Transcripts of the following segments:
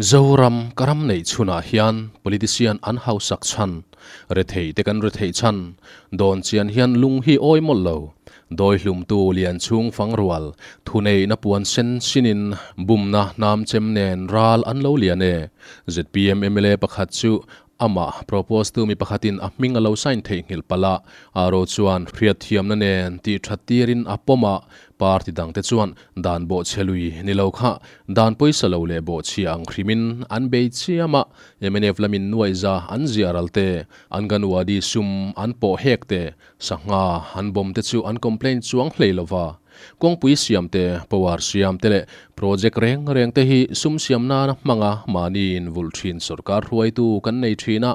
Zoram ka ram neih chhunah hian politician an hausak chhan, rethei te kan rethei chhan, dawn chian hian lung hi awi mawlh lo. Dawi hlumtu lian chhung fang rual, thuneihna puan sen sinin bumna hnam chem nen ral an lo lian e. Zpm mla pakhat chu Amah propose tu mi pakhatin a hming a lo sign theihnghilh palh a, Aro chuan hriatthiamna nen tih that tirin a pawm a, party dangte chuan dan bawhchhe lui ni lo kha dan pawisa lo leh bawhchhia ang hrimin an bei chiam a, mnf lamin nuaihza an ziah ral te, Anganwadi sum an pawh hek te, sangha an bawm te chu an complaint chuang hlei lo va. Kawngpui siam te, power siam te leh project reng reng te hi sum siam nana hmanga mahniin vulh thin sorkar hruaitu kan nei thin a,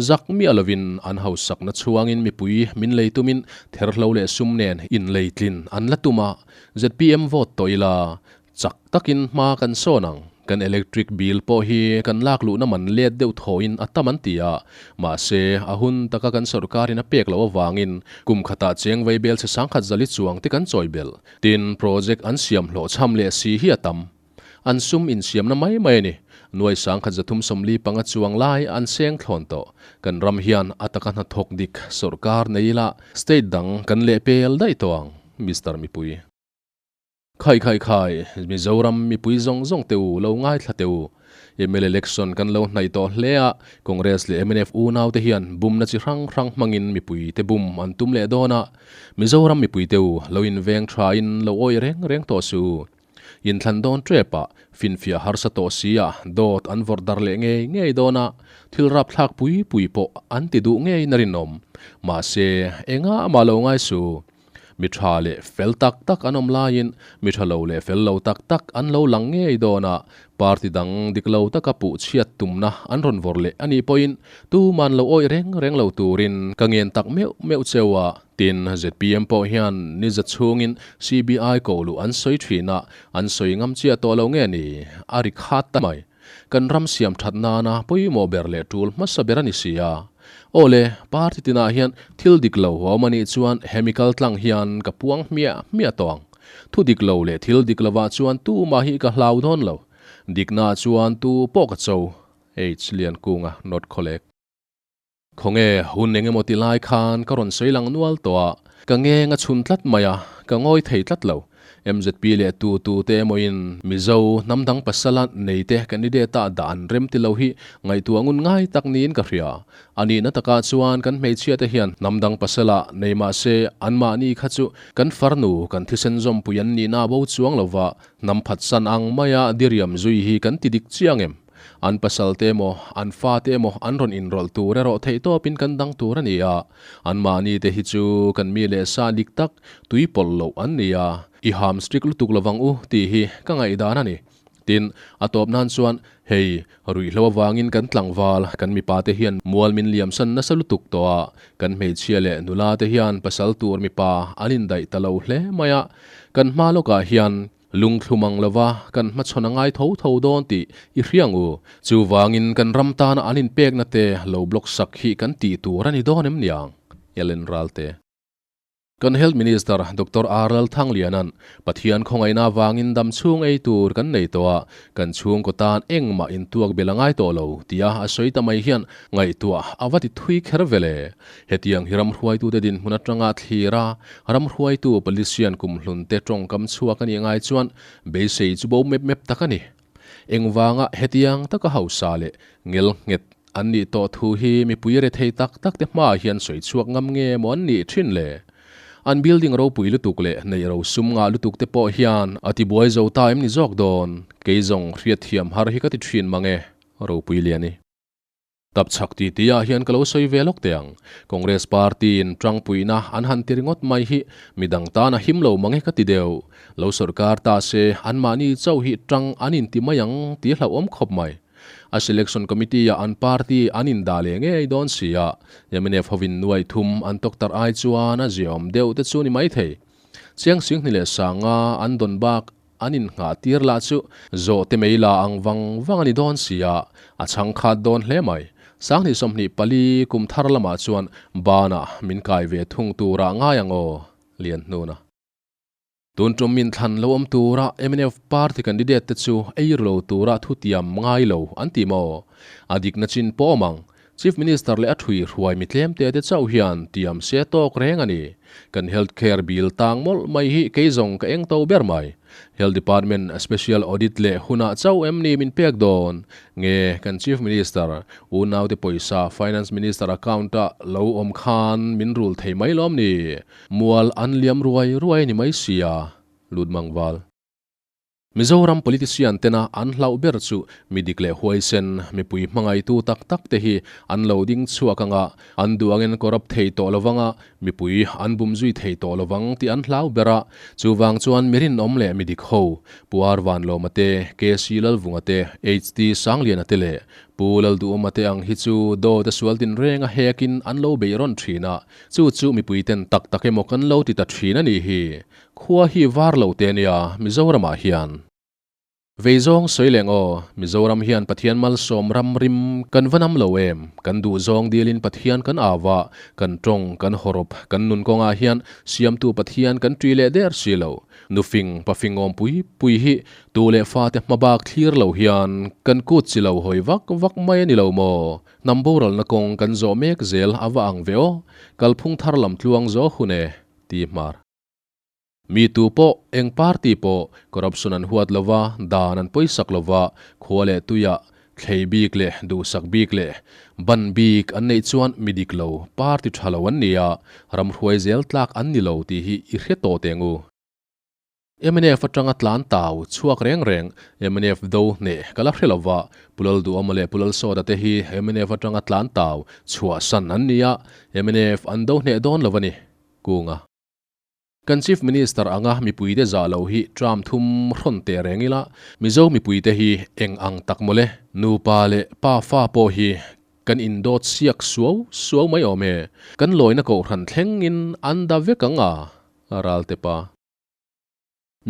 zak miah lovin an hausakna chhuangin mipui min lei tumin therhlo leh sum nen inleitlin an la tum a, zpm vote tawh ila Chak takin hma kan sawn ang. Kan electric bill pawh hi kan lak luhna man let deuh thawhin a tam an ti a, mahse a hun taka kan sorkarin a pek loh avangin kum khatah cheng vei bel che sangkhat zali chuang te kan chawi belh. Tin, project an siam hlawhchham leh si hi a tam. An sum insiamna mai mai a ni. Nuai sangkhat 345 chuang lai an seng thlawn tawh. Kan ram hian a taka hnathawk dik sorkar nei ila state dang kan lehpel daih tawh ang, Mister Mipui. Khai khai khai, Mizoram mipui zawng zawng te u lo ngaithla teh u. Mla election kan lo hnaih tawh hle a, Congress leh mnf unau te hian bumna chi hrang hrang hmangin mipui te bum an tum leh dawn a. Mizoram mipui te u lo inveng tha in lo awih reng reng tawh suh u. Inthlan dawn tep ah finfiah harsa tawh si a dawt an vawrh dar leh ngei ngei dawn a, thil rapthlak pui pui pawh an ti duh ngeiin a rinawm. Mahse, engah mah lo ngai suh u. Mi tha leh fel tak tak an awm laiin mi tha lo leh fel lo tak tak an lo lang ngei dawn a, party dang dik lo taka puh chhiat tumna an rawn vawrh leh a nih pawhin tuman lo awih reng reng lo turin ka ngen tak meuh meuh cheu a. Tin, zpm pawh hian niza chhungin CBI koh luh an sawi thin a, an sawi ngam chiah tawh lo nge ni? A ri khat ta mai. Kan ram siam that nana pawimawh ber leh tul hmasa ber a ni si a. Aw le, party tinah hian thil dik lo a awm a nih chuan hemi kal tlang hian ka puang hmiah hmiah tawh ang. Thu dik lo leh thil dik lovah chuan tumah hi ka hlau dawn lo. Diknaah chuan tu pawh ka cho. H. Liankunga, North Khawlek. Khawnge, hun eng emaw ti lai khan ka rawn sawi lang nual tawh a, ka ngeng a chhun tlat mai a, ka ngawi thei tlat lo. MZP leh tu tu te emawin Mizo hnam dang pasala nei te candidate ah dah an rem ti lo hi ngaihtuah ngun ngai tak niin ka hria. A nihna takah chuan kan hmeichhia te hian hnam dang pasala nei mah se anmahni kha chu kan farnu kan thisen zawmpui an nihna bo chuang lova hnam phatsan ang maia diriam zui hi kan ti dik chiang em? An pasal te emaw, an fa te emaw an rawn inrawlh tur erawh theihtawpin kan dang tur a ni a. Anmahni te hi chu kan mi leh sa dik tak, tui pawlh loh an ni a. I ham strict lutuk lovang u tih hi ka ngaihdan a ni. Tin, a tawp nan chuan, hei, ruihhlo avangin kan tlangval, kan mipa te hian mual min liamsan nasa lutuk tawh a, kan hmeichhia leh nula te hian pasal tur mipa an indaih ta lo hle mai a. Kan hma lawkah hian Lungthlum ang lova kan hmachhawn a ngai tho tho dawn tih i hriang u. Chuvangin kan ram tana an inpekna te lo block sak hi kan tih tur a ni dawn em niang? Ellen Ralte. Kan Health Minister Doctor R Lalthangliana'n Pathian khawngaihna avangin dam chhung ei tur kan nei tawh a, kan chhungkaw tan engmah intuak bel a ngai tawh lo tia a sawi ta mai hian ngaihtuah a va ti thui kher vele. Hetiang hi ramhruaitute dinhmun atanga thlir a, ramhruaitu politician kumhlunte tawngkam chhuak a nih ngai chuan beisei chu bo mep mep tak a ni. Engvanga hetiang taka hausa leh ngel nghet an nih tawh thu hi mipui rethei tak tak te hmaah hian sawi chhuak ngam nge maw an nih thin le? An building ropui lutuk leh neih ro sum ngah lutuk te pawh hian a tibuai zo ta em ni zawk dawn? Kei zawng hriatthiam har hi ka ti thin mang e, ropui lian i. Tap chhak ti ti ah hian ka lo sawi ve lawk teh ang. Congress party in tangpuina an han ti ringawt mai hi midang tan a him lo mang e ka ti deuh. Lo sorkar ta se anmahni chauh hi tang an inti mai ang ti hlauhawm khawp mai. A selection committee ah an party an indah leh ngei dawn si a, mnf hovin nuai thum an tawktarh ai chuan a ziaawm deuh te chu ni maithei. Chiang Singhni leh Sanga an dawn bak An innghah tir lah chu zawh te mai la ang vang vang a ni dawn si a, a chhang khat dawn hle mai. Sanghnih 24 kum thar lamah chuan banah min kai ve thung turah ngai ang aw, Lianhnuna. Tun tum min thlan lo awm tura mnf party candidate te chu ei ru lo tura thutiam ngai lo an ti maw? A dikna chin pawh awm ang. Chief Minister leh a thui hruai mi tlem te te chauh hian tiam se tawk reng a ni. Kan health care bill tang mawlh mai hi kei zawng ka eng to ber mai. Health Department special audit leh hunah chauh em ni min pek dawn? Nge kan Chief Minister unaute pawisa Finance Minister account ah lo awm khan min rul thei mai lawm ni? Mual an liam ruai ruai a ni mai sia, lut mang val. Mizoram politician tena an hlauh ber chu mi dik leh huaisen, mipui hmangaitu tak tak te hi an lo ding chhuak anga, an duh angin corrupt thei tawh lovanga, mipui an bum zui thei tawh lovang tih an hlau ber a. Chuvang chuan mi rinawm leh mi dik ho, Pu Ar Vanlawma te, KC Lalvunga te, HT Sangliana te leh Pu Lalduhawma te ang hi chu dawt a sual tinreng a hekin an lo bei rawn thin a, Chu chu mipui ten tak tak emaw kan lo ti ta thin a nih hi. Khua hi var lo te ania Mizoramah hian. Vei zawng sawi leng aw, Mizoram hian Pathian malsawm ram rim kan va nam lo em? Kan duh zawng dilin Pathian kan au a, kan tawng, kan hawrawp, kan nun kawngah hian siamtu Pathian kan ṭi leh der si lo. Nufing, pafing awm pui pui hi tu leh fate hmabak thlir lo hian kan kut chi lo hawi vak vak mai a ni lo maw? Hnam boralna kawng kan zawh mek zel a va ang ve aw, kalphung thar lam tluang zawh hun e, ti hmar. Mi tu pawh, eng party pawh, corruption an huat lova, dan an pawisak lova, khua leh tuiah thlei bik leh duhsak bik leh ban bik an neih chuan mi dik lo, party tha lo an ni a, ram hruai zel tlak an ni lo tih hi i hre tawh teh ngu. Mnf atanga tlan tau chhuak reng reng mnf do hneh ka la hre lova, Pu Lalduhawma leh Pu Lalsawta te hi mnf atanga tlan tau chhuah san an ni a, mnf an do hneh dawn lo a ni. Kunga. Kan Chief Minister anga mipuite zah lo hi tram thum hrawn teh reng ila, Mizo mipuite hi eng ang tak mawle, nupa leh pa fa pawh hi kan indawt siak suau suau mai awm e, kan lawina kohhran thlengin an da vek ang a, Ralte pa.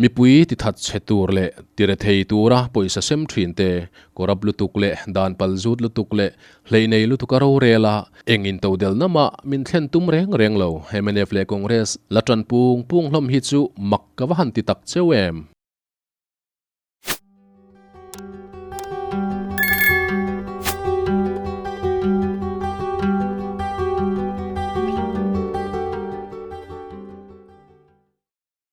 Mipui ti that chhe tur leh ti rethei tura pawisa sem thin te, corrupt lutuk leh dan pal zut lutuk leh hleih nei lutuk a rorel a, eng in to del na mah min thlen tum reng reng lo. Mnf leh Congress la tan pung pung hlawm hi chu mak ka va han ti tak cheu em.